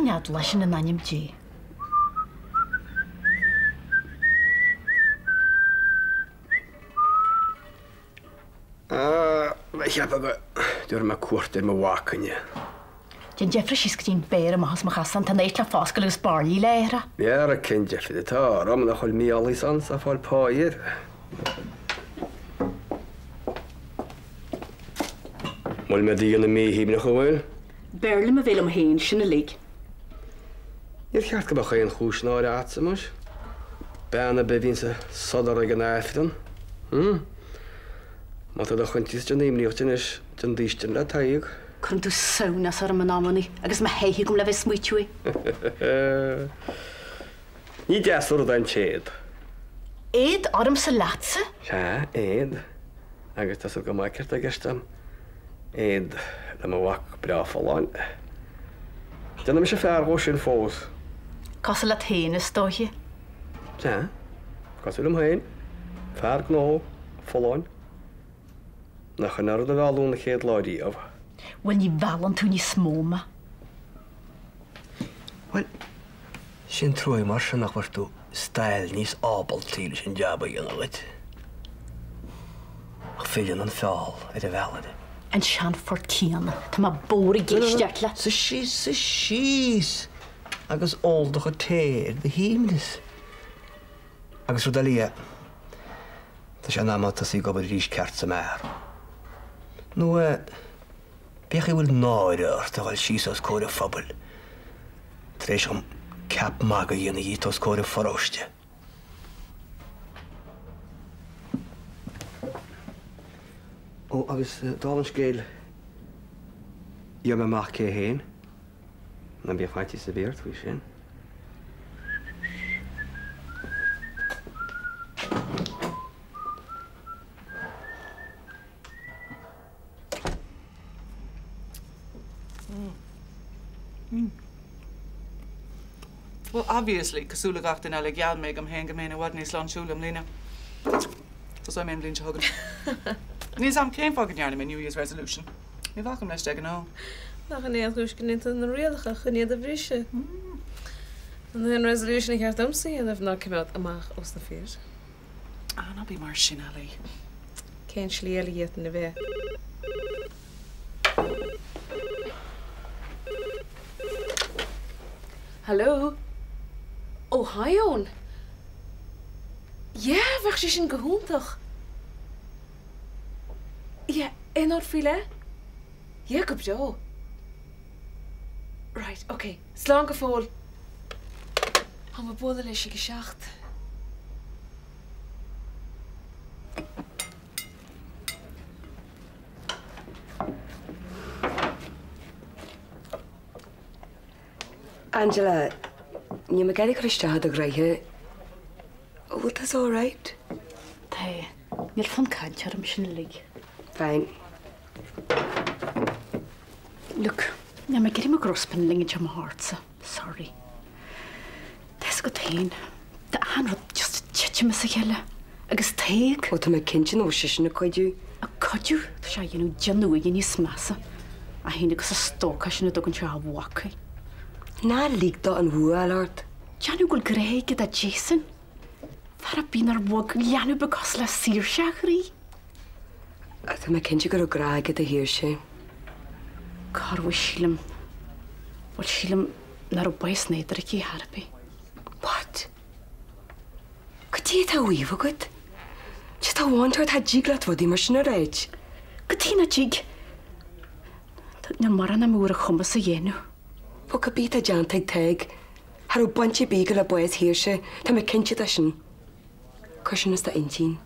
an fhadhb leis sin in ainm Dé? Ah, bheith ag ceapadh go dtabharfaidh mé cuairt ar mo mhac inniu. Déan deifre síos go dtí an Béar amach as mo chasán, tá an eitleach foscail agus bairillí le ithreach. Ara cén deifir atá orm nach bhfuil Mícheál thíos ann 's ag fáil páí air. An bhfuil mé do dhéanamh míshuaimhneach, an bhfuil? B'fhearr liom a bheith liom féin, sin uilig. Níor cheart go mbeadh aon chúis náire a'dsa, muis. Bean ar bith a bhíonns ag sodar ag an Aifreann. Hm? Má tá do choinsias déanamh imníoch di anois, déan déistin le Tadhg. Cuireann tú samhnas orm in amannaí agus mo sháith agam le bheith ag smaoitiú air. Ní deas an rud é an t-éad. Éad ormsa leatsa? Sea, éad. Agus tá 's agat go maith céard tá i gceist a'm. Éad le mo mhac breá folláin. Déanfaidh mise fear dhó sin fós. Cosúil leat féin, is dóiche. Sea, cosúil liom féin. Fear gnó, folláin. Nach in é an rud a mhealladh an chéad lá riamh. Bhuel, ní mheallann tú níos mó mé. Bhuel, sin truaighe mar sin nach bhfuair tú stail níos ábaltaí leis an jab a dhéanamh dhuit. Ach filleann an feall ar an bhfeallaire. An seanphort céanna. Tá mé bodhar ag éisteacht leat. Suigh síos, suigh síos agus ól do chuid tae ar do shuaimhneas. Agus rud eile dhe, tá sé in am agat tosaí ag obair arís ceart sa mbeár. Nó eh, pé chaoi a bhfuil náire ort a dhul síos os comhair an phobail tar éis dhom ceap magaidh a dhéanamh dhíot os comhair an pharóiste. Ó, agus dála an scéil, gheobhaidh mé amach cé féin. Ná bíodh faitíos ar bith ort faoi sin. Well, obviously, cosúil le gach duine eile, gheall mé dom féin go mbeinn i bhfad níos sláintiúla i mbliana. Tosóidh mé an bhliain seo chugainn. Níl 's a'm cén fáth go ndearna mé New Year's Resolution. Ní bhacaim leis de ghnáth. Nach in é an chúis go ndéantar na rialacha chun iad a bhriseadh? An t-aon resolution a cheart domsa a dhéanamh ná coimeád amach ós na fir. Ah, ná bí mar sin, Ali. Cén slí eile a d'fhéadfainn a bheith? Hello? Oh, hi Eoin. Yeah, bheadh sé sin go hiontach. Yeah, aon áit faoi leith? Yeah, go breá. Right, ok. Slán go fóill. Táim ag bualadh leis ag a 7. Angela, níl mé ag iarraidh cur isteach i do ghnoithe. An bhfuil tusa alright? Tá. Níl fonn cainte orm sin uilig. Fine. Look, níl mé ag iarraidh mo ghruspan a ligint amach ortsa. Sorry. Tá 'fhios agat féin, tá achan rud just ag titim as a chéile. Agus Tadhg. Ó tá mé cinnte nach bhfuil seisean ag cuidiú. Ag cuidiú? Tá sé a dhéanamh deich n-uaire níos measa. É féin agus an stócach sin a dtugann sé a mhac air. Ná lig dó an bhua a fháil ort. Déanamh go bhfuil grá aige do Jason. Fear ar bith nár bhog leanbh beag cosúil le Saoirse a chroí. Tá mé cinnte go raibh grá aige do Shaoirse. Corruair sílim, bhuel sílim nach raibh bás an éadair aici ar chor ar bith. What? Cad é atá á mhaíomh agat? Just a mhúinteoir cha dtig leat rudaí mar sin a ráit. Cad chuige nach dtig? Níl mórán agam ar a chumas a dhéanamh. Bhuel cibé atá déanta ag Tadhg, cha raibh baint ar bith aige le bás Shaoirse, tá mé cinnte de sin. Cuir sin as d'intinn.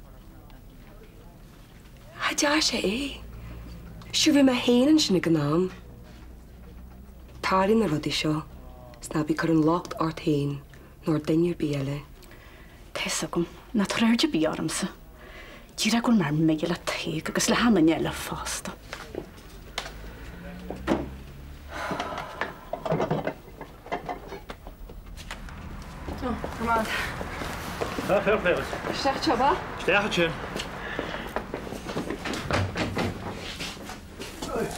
Cha dear sé é. Sure bhí mé féin ansin ag an am. Tarlaíonn na rudaí seo, 's ná bí ag cur an locht ort féin nó ar duine ar bith eile. Tá 'fhios agam ná tabhair aird ar bith ormsa. Díreach go bhfuil mé ar mire le Tadhg agus le hachan duine eile fosta. Isteach anseo, ba? Isteach ansin.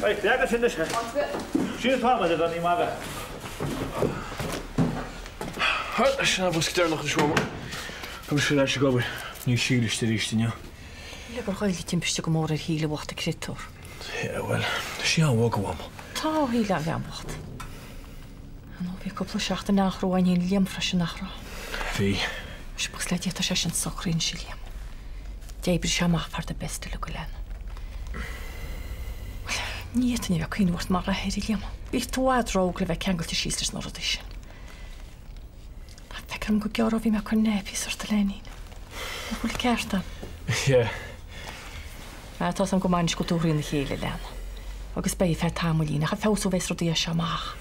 Right, leag sin anois. Sin atá mé, ní maith. Sin an bosca deireanach anois uaim. Tá mise ar ais ag obair. Níl Síle istigh arís inniu. Le gur ghoill an timpiste go mór ar Shíle bhocht an créatúr. Yeah, bhuel, tá sí an-bhog, a Mham. Tá Shíle an bhean bhocht. Ar ndóigh bhí cúpla seachtain an-chrua ar iníon Liam freisin, nach raibh? Bhí. Is buíochas le Dia tá sé sin socraithe anois, a Liam. D'oibrigh sé amach for the best uilig go lean. Bhuel, ní fhéadfainn a bheith ag cuimhneamh ort mar athair, a Liam. Bhí tú i bhfad ró-óg le bheith ceangailte síos leis na rudaí sin. Ach feictear dom go gearr ó bhí mé ag cur nappies ort, a leainín. Nach bhfuil an ceart a'm? Yeah. Ah, tá's a'm go maith anois go bhfuil tú thrína chéile, a lean. Agus beidh ar feadh tamaillín, ach ag feabhsú a bheas rudaí as seo amach.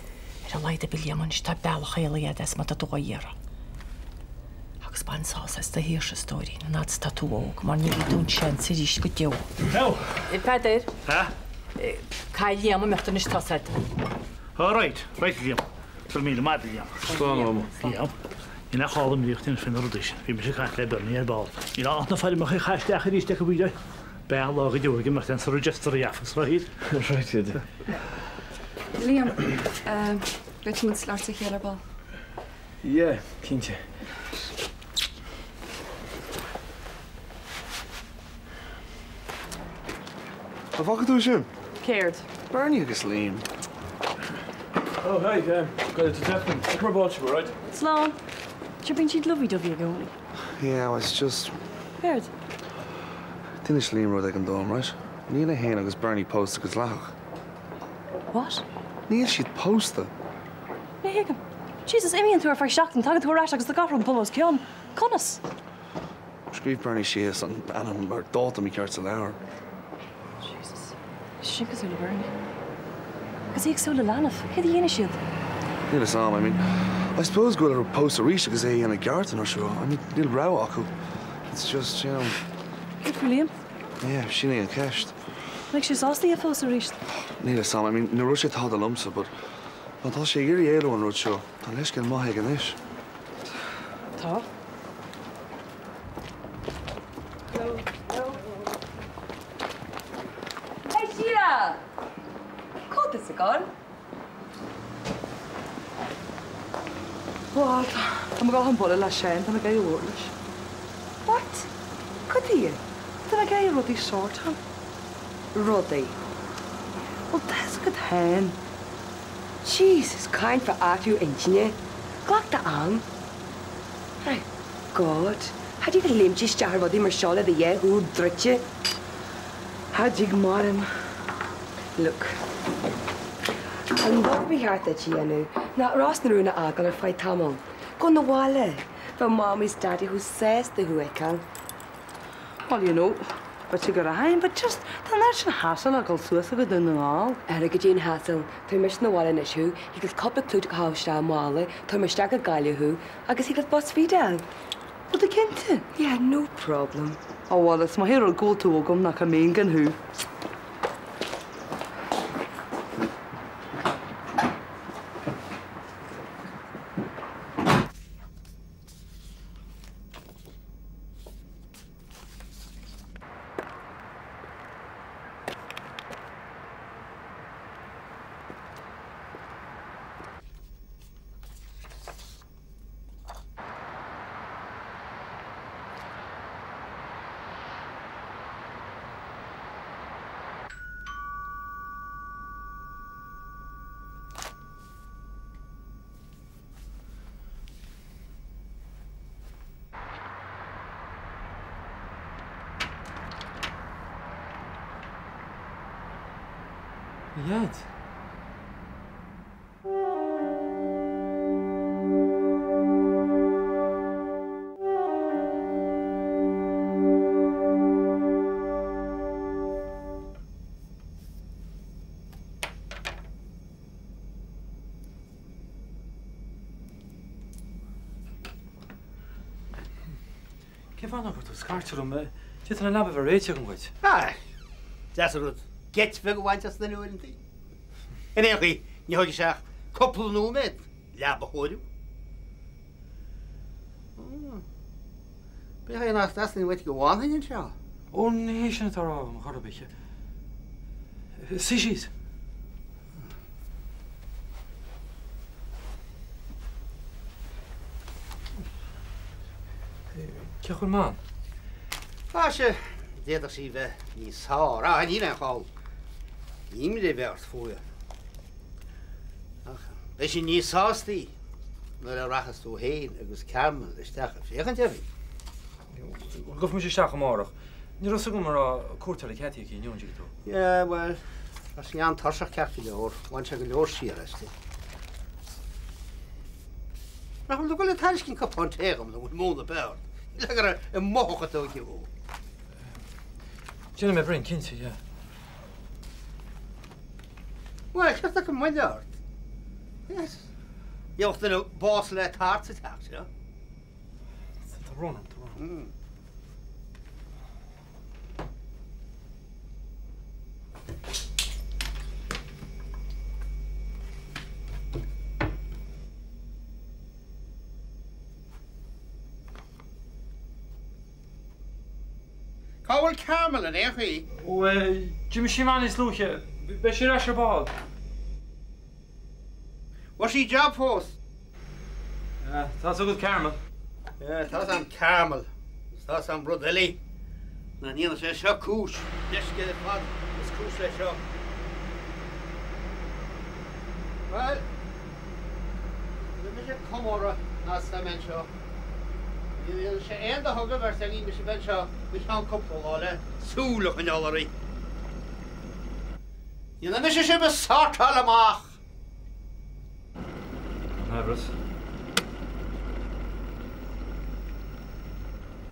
Ar a laghad ar bith, Liam, anois tá bealach éalaithe a'd as má tá tú á iarraidh. Agus bain sásamh as do shaoirse, a stóirín, an fhad is atá tú óg, mar ní bhfaighidh tú an seans arís go deo. Hello! Peadar. Ha? Caithfidh Liam imeacht anois, tá's a'd. All right, right, Liam. Go raibh míle maith agat, Liam. Slán, a Mham. Liam, níl aon chall imní ort anois faoi na rudaí sin. Bhí mise ag caint le Bernie ar ball. Níl ann ach na foirmeacha a chaitheamh isteach arís ag an bhfuil Beidh an lá go deo ag imeacht ann sa Registry Office, right? Right, yeah. Liam, beidh muid ag labhairt le chéile ar ball. Yeah, cinnte. An bhfaca tú sin? Céard? Bernie agus Liam. Oh, hi, go to Declan. Come ar ball, right? Slán. Sure bíonn siad lovey-dovey i gcónaí. Yeah, well, it's just... Céard? D'inis Liam rud éigin dom, right? Níl é féin agus Bernie pósta go dleathach. What? Níl siad pósta. Ní thuigim. Jesus, imíonn tú ar feadh seachtain, tagann tú ar ais agus tá gach rud bun os cionn. Conas? Scríobh Bernie síos an ainm mar dáta mícheart sa leabhar. Jesus. Sin cosúil le Bernie. Agus í ag súil le leanbh. Céard a dhéanfaidh siad? Níl fhios a'm. I mean, I suppose go bhfuil orthu pósadh arís agus é a dhéanamh i gceart an uair seo. I mean, níl rogha acu. It's just, you know. Céard faoi Liam? Yeah, sin é an cheist. An mbeidh sé sásta í a phósadh arís? Níl fhios a'm. I mean, ní raibh sé tada liomsa, but má tá sé ag iarraidh éalú ón rud seo, tá leithscéal maith aige anois. Tá. Hey Síle! Cá bhfuil tusa ag goil? Bhuel, tá mé ag gabháil chun bualadh le Seán, tá mé ag iarraidh labhairt leis. What? Cad chuige? Tá mé ag iarraidh rudaí a shortáil. Rudaí? Bhuel, tá fhios agat féin. Jesus, caint fá athrú intinne. Glac d'am. My God, cha dtig léimt isteach i rudaí mar seo le do dhá shúil druidte. Cha dtig, mairim. Look, an rud ba cheart duit a dhéanamh ná Ros na Rún a fhágáil ar feadh tamaill. Gabh 'na bhaile. Bheadh Mamaí is Daidí chomh sásta thú a fheiceáil. Well, you know, b'fhéidir go rachainn, but just, tá an oiread sin hassle ag dul suas go Dún na nGall. Ara goidé an hassle, tabharfaidh mise 'na bhaile anois thú, thig leat cúpla clúdach a chaitheamh isteach i mála, tabharfaidh mé isteach go Gaillimh thú, agus thig leat bus fríd a fháil. Bhfuil tú cinnte? Yeah, no problem. Ó bhuel, is maith an rud go bhfuil tú agam nach mbeinn gan thú. A Dhaid. Cén fáth nach bhfuil tú ag scairteadh orm? D'fhéadfainn an leaba a bheith réitithe agam dhuit. Aye. Deas an rud geit bheag a bhaint as duine uaireanta. In aon chaoi, ní thógfaidh sé ach cúpla nóiméad leaba a chóiriú. B'fhéidir é nach dteastaíonn uait go bhfanfainn anseo? Ó, ní hé sin atá á rá agam, chor ar bith. Suigh síos. Cén chaoi a bhfuil Mam? Tá sé, d'fhéadfadh sí bheith níos fearr. Á, níl aon chall imní a bheith ort fúithi. Ach beidh sí níos sástaí nuair a rachas tú féin agus Carmel isteach ag féachaint uirthi. Gabhfaidh mise isteach amárach. Ní raibh 'fhios agam an raibh cuairteoirí ceadaithe aici inniu, an dtuigeann tú. Yeah, bhuel, tá sí an-tuirseach ceart go leor. Bhain sé go leor siar aisti. Nach bhfuil tú ag dul ag tairiscint cupán tae dhom nó bhfuil múnla beart? Le go raibh i mothach atá aici ó. Déanfaidh mé Brian, cinnte, yeah. Bhuel, céard atá moille ort? Yes. Gheobhadh duine bás le tart sa teach seo. Tá brón orm, tá brón orm. Cá bhfuil Carmel in aon chaoi? Bhuel, d'imigh sí amach níos luaithe. Beidh sí ar ais ar ball. Bhfuair sí job fós? Tá 'fhios agat Carmel. Tá 'fhios a'm Carmel agus tá 'fhios a'm rud eile, nach ndéanfaidh sé seo cúis, leisce ar fad is cúis leis seo. Bhuel, ní mise ag comóradh ná suim anseo. Ní dhéanfaidh sé aon dochar don bheirt againn mise bheith anseo go ceann cúpla lá le súil a choinneáil uirthi. Déanfaidh mise sibh a shórtáil amach! Gan amhras.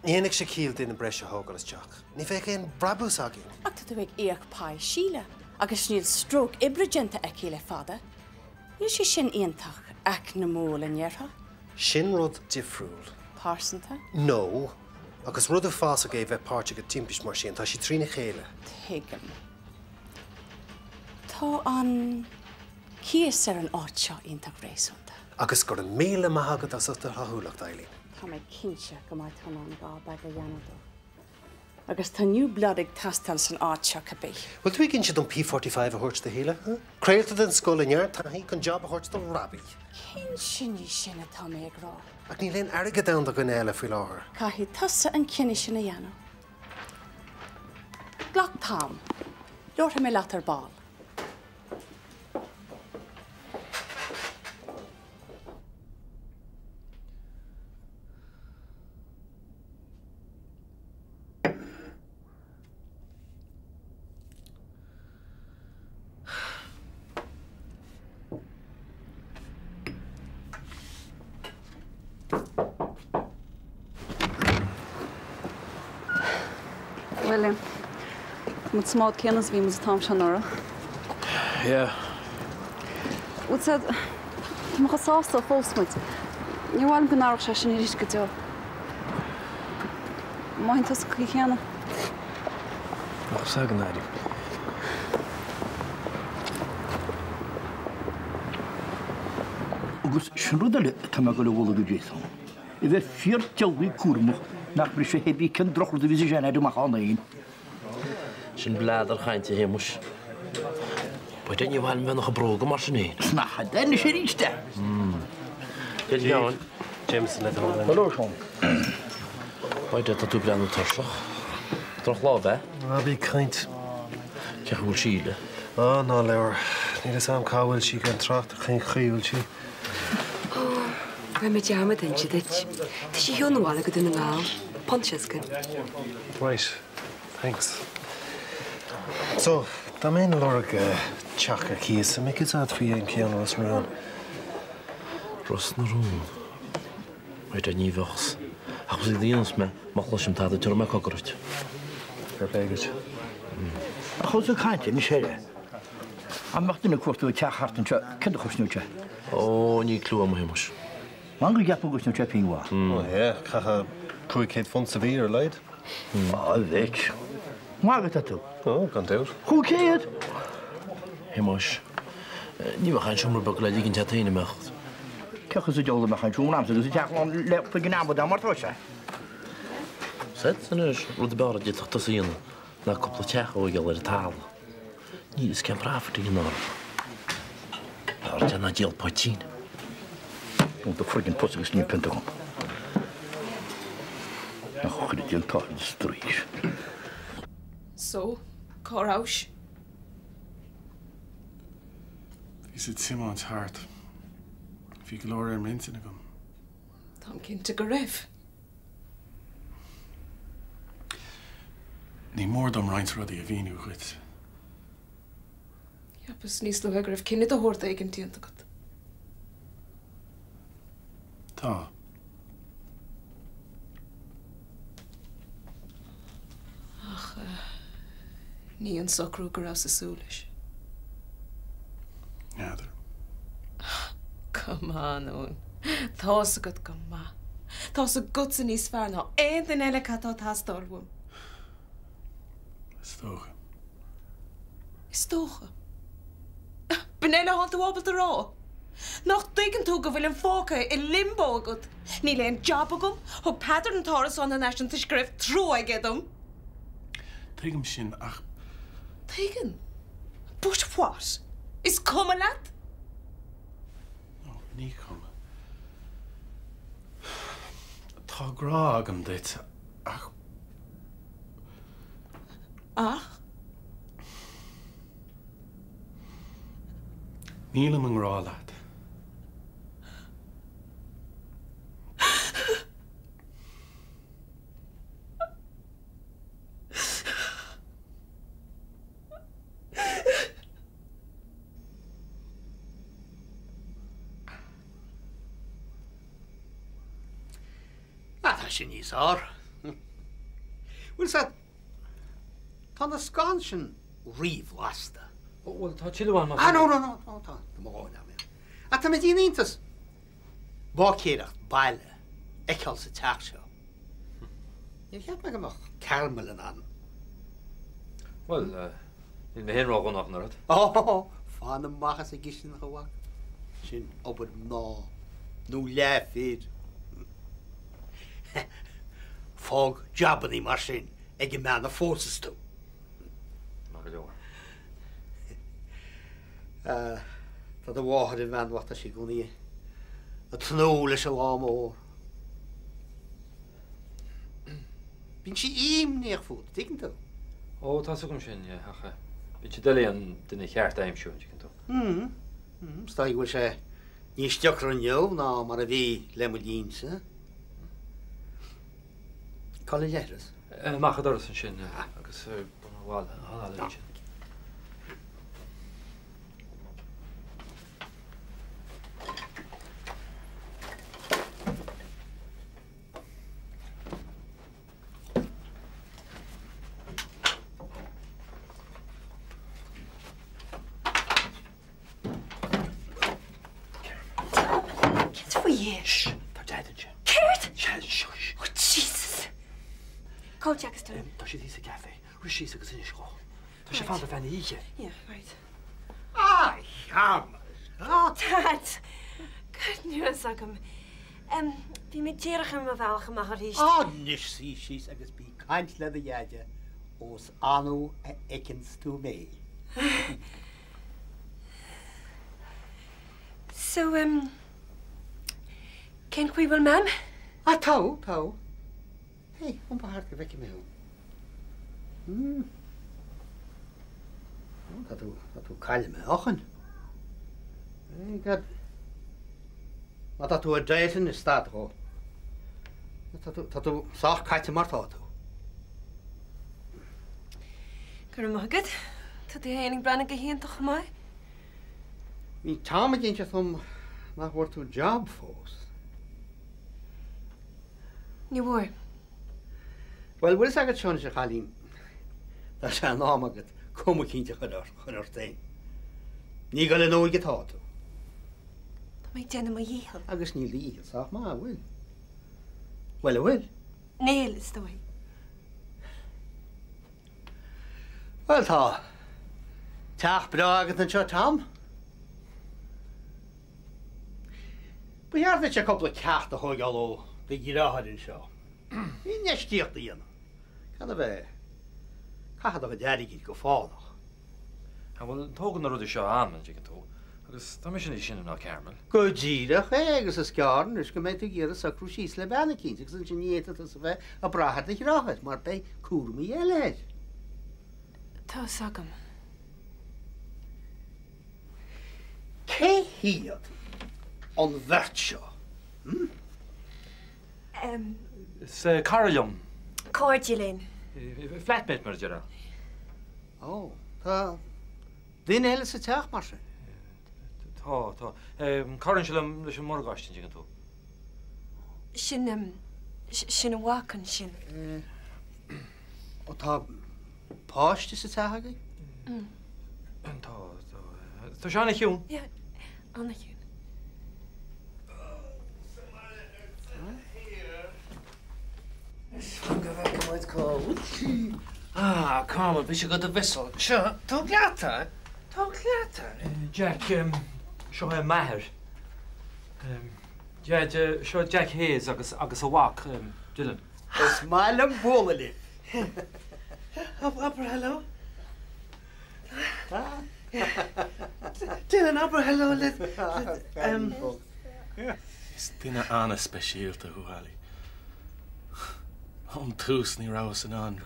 Ní dhéanfadh sé ciall duine breise a thógáil isteach. Ní bheadh aon bhrabús againn. Ach tá tú ag íoc pá Síle agus níl stróc oibre déanta aici le fada. Níl sé sin iontach eacnamúil, an ndéarfá? Sin rud difriúil. Pearsanta? No. Agus rud uafásach é bheith páirteach i dtimpist mar sin. Tá sí trína chéile. Tuigim. Tá an cíos ar an áit seo iontach réasúnta. Agus go raibh míle maith agat as ucht do fhlaithiúlacht, Eileen. Tá mé cinnte go mbeidh tú in ann gá beag a dhéanamh dó. Agus tá new blood ag teastáil san áit seo cibé. Bhfuil tú ag inse dom P45 a thabhairt do Shíle, huh? Craoltóir den scoth le neart taithí chun job a thabhairt do Robbie. Cinnte ní sin atá mé ag rá. Ach níl aon airgead ann do dhuine eile faoi láthair. Caithfidh tusa an cinneadh sin a dhéanamh. Glac t'am. Labharfaidh mé leat ar ball. Bhuel, tá muid sa mbád céanna is a bhí muid an t-am seo anuraidh. Yeah. Bhuel, tá mé chomh sásta ó phós muid. Níor mhaith liom go n-athródh sé sin arís go deo. Mothaíonn tusa an chaoi chéanna? Ach is ea go n-airím. Agus sin rud eile atá mé ag dul a mholadh do Jason, a bheith fíor diabhlaí cúramach nach mbrisfidh sé pé cén drochrud a bhíos ag Sean amach ann fhéin. Sin bladar chainte, a Shéamuis. By ní mhaith liom bheith ina bróga mar sin fhéin. Snáthaid anois arís de. Deir Sheáin. Jameson le do thoil. Hello, Seán. By tá tú ag breathnú tuirseach. Drochlá ab ea? Ná bí ag caint. Cén chaoi a bhfuil Síle? Á, ná labhair. Níl fhios a'm cá bhfuil sí gan trácht ar cén chaoi a bhfuil sí. Ó, rinne mé dearmad inse duit. Tá sí ar shiúl 'na bhaile go Dún na nGall. Punt 60. Right. Thanks. So, dá mbeinn ag lorg teach ar cíos, an mbeadh fhios a'd faoi aon cheann i Ros na Rún? Ros na Rún? B'fhéidir ní bheadh. Ach is é a dhéanfas mé, má chloisim tada tabharfaidh mé cogar duit. Fair play duit. Ach ós ag caint anois air é, dá mbeadh duine ag cuartú teach thart anseo, céard a chosnódh sé? Ó, níl cliú a'm a Shéamuis. Mar go gceapaim go gcosnódh sé pingin mhaith. Ó yeah, chaithfeá £500 sa mhí ar a laghad. Á, a mhic. Maith agat tú. Ó, gan dabht. 500? Shéamuis, ní bheadh aon seomra beag le ligint agat féin, an mbeadh? Cé acu sa diabhal a mbeadh aon seomra a'msa agus an teach lán le friggin amadán mar tá sé. Said, anois, rud ab fhearr a d'fhéadfadh tusa a dhéanamh ná cúpla teach a thóigeáil ar an talamh. Níl fhios cén profit a dhéanamh orthu. B'fhearr duit ná díol poitín. Dún do friggin pus agus níl pionta agam. Nach chuirfidh an t-áthas straois. So, cá rabhais? Bhíos ag tiomáint thart. Bhí go leor ar m'intinn agam. Táim cinnte go raibh. Ní mór dom roinnt rudaí a mhíniú dhuit. Cheapas níos luaithe go raibh cinneadh de shórt éigin déanta agat. Tá. Ach ní an socrú go rabhas ag súil leis. N'fheadar. Come on, Eoin. Tá's agat go maith. Tá's agatsa níos fearr ná aon duine eile cad tá ag teastáil uaim. Is dócha. Is dócha. B'in uile atánn tú ábalta a rá? Nach dtuigeann tú go bhfuilim fágtha i limbo agat? Níl aon jab agam, thug Peadar an t-árasán in aisce toisc go raibh trua aige dom. Tuigim sin, ach. Tuigeann? But what? Is cuma leat? No, ní cuma. Tá grá agam duit, ach. Ach? Nílim i ngrá leat. Ah, tá sin níos fearr. Bhfuil 's agat, tá na scátháin sin ríbhlasta. Ó, bhuel, tá tuilleadh ann, má Ah, no, no, no, no, tá, tá mo dhóthain agam. Ach tá mé ag déanamh iontais báicéireacht baile a fheiceáil sa teach seo. Níor cheap mé go mbeadh Carmel in ann. Bhuel, níl mé féin ródhona ach an oiread. Ó, fan amach as an gcistin, a mhac. Sin obair mná, nó leathfhir. Fág jabannaí mar sin ag an mbean a phósfas tú. Maith go leor. Tá do mháthair, an bhean bhocht, tá sí i gcónaí ag tnúth leis an lá mór. Bíonn sí imníoch fút, tuigeann tú? Ó, tá's agam sin, yeah, ach bíonn sé doiligh an duine cheart a aimsiú, an dtuigeann tú? Mm, mm, is dóigh go bhfuil sé níos deacra inniu ná mar a bhí le mo linnse. Cá bhfuil an leithreas? Amach an doras ansin agus bun an bhalla, an ansin. Céard faoi dhéis? Tá Deaid ansin. Céard? Shush. Oh Jesus! Cá bhfuil Jack is Tom? Tá siad thíos sa gcafé. Rith síos agus inis dhó. Tá sé fanta feadh na hoíche. Yeah, right. Ah, Sheámas! Dad! God, ní raibh fhios agam. Bhí mé díreach ar mo bhealach amach arís. Ah, anois suigh síos agus bí ag caint le do dheaide ós annamh a fheiceanns tú mé. So, em, cén chaoi bhfuil Mam? Ah, tá, tá. Hey, iompaigh thart go bhfeicfidh mé thú. Hmm. Oh, tá tú, tá tú ag cailleadh meáchain. Hey, God. Má tá tú ar diet anois, stad dhó. Tá tú, tá tú sách caite mar tá tú. Go raibh maith agat. Tá tú féin ag breathnú go hiontach chomh maith. Bhí Tom ag inse dom nach bhfuair tú job fós. Ní bhfuair. Bhuel, bhfuil fhios agat seo anois a chailín, tá sé in am agat cuma eicínt a chur ort féin. Ní ag dul in óige atá tú. Tá mé ag déanamh mo dhícheall. Agus níl do dhícheall sách maith, an bhfuil? Bhuel, an bhfuil? Níl, is dóigh. Bhuel, tá teach breá agat anseo, Tom. Ba cheart duitse cúpla ceacht a thóigeáil ó do dhreátháir anseo. Infheistíocht a dhéanamh. Gan a bheith ag caitheamh do chuid airgid go fánach. Bhuel, tógann na rudaí seo am, an dtuigeann tú. Agus tá mise níos sine ná Carmel. Go díreach é, agus is gearr anois go mbeidh tú ag iarraidh socrú síos le bean eicínt agus ansin ní fhéadfaidh tusa bheith ag brath ar do dhreáthair mar beidh cúramaí eile air. Tá fhios agam. Cé hiad an bheirt seo, hm? Em. Is cara liom. Cairde linn. Flatmate mar a déarfá. Ó, tá duine eile sa teach mar sin? Tá, tá. Cabhraíonn sé liom leis an morgáiste, an dtuigeann tú. Sin, em, sin a mhac ansin. Ó, tá páiste sa teach agaibh? Tá, tá. Tá sé an-chiúin. Yeah, an-chiúin. Fan go bhfeicfidh muid cá bhfuil sí. Ah, Carmel, bhí sé agat do mhiosail. Seo, tóg leat é. Tóg leat é. Jack, seo é m'athair. Deaid, seo Jack Hayes agus agus a mhac, Dylan. Is maith liom bualadh libh. Abair hello. Dylan, abair hello le. Is duine an-speisialta thú, Ali. Ón tús ní rabhas in ann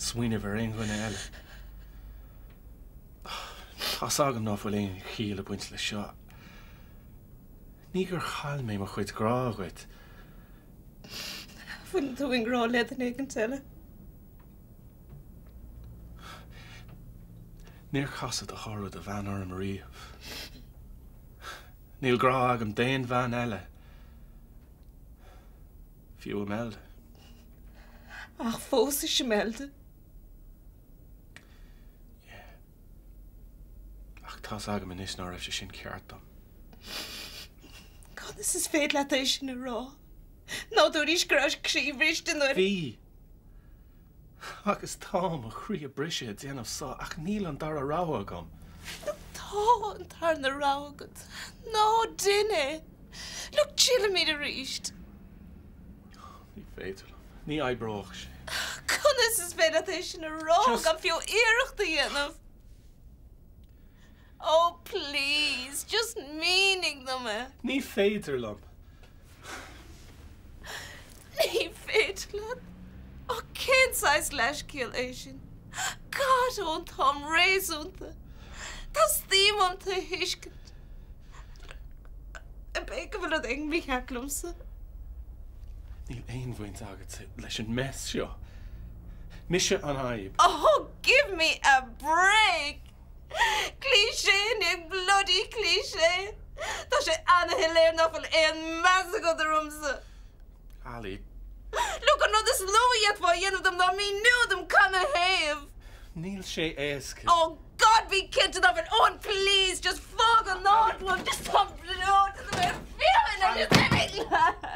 smaoineamh ar aon dhuine eile. Tá's agam ná fuil aon chiall ag baint leis seo. Ní gur chaill mé mo chuid grá dhuit. Bhfuil tú i ngrá le duine éigin eile? Níor casadh do shárú de bhean orm ariamh. Níl grá agam d'aon bhean eile, fiú Imelda. Ach phósais Imelda. Yeah. Ach tá's agam anois ná raibh sé sin ceart dom. Conas is féidir leat é sin a rá? Ná dúraís go rabhais croíbhriste nuair. Bhí. Agus tá mo chroí ag briseadh ag déanamh so ach níl an dara rogha agam. Tá an tarna rogha agat. Ná dein é. Look, triailfimid arís. Ní féidir liom. Ní oibreoidh sé. Conas is féidir leat é sin a rá gan fiú iarracht a dhéanamh? Oh please, just mínigh dom é. Ní féidir liom. Ní féidir leat? Oh cén saghas leithscéal é sin? God, Eoin, táim réasúnta. Teastaíonn uaim tú a thuiscint. Ab é go bhfuil rud éigin mícheart liomsa? Níl aon bhaint agatsa leis an mess seo. Mise an fhadhb. Oh give me a break! Cliché i ndiaidh bloody cliché! Tá sé ana-shoiléir nach bhfuil aon meas agat ormsa! Ali. Look, an rud is lú a d'fhéadfá a dhéanamh dom ná míniú dom canathaobh! Níl sé éasca. Oh God, bí cinnte nach bhfuil Eoin, please, just fág an áit uaim, just tá breoite de bheith ag féachaint ar just imigh leat!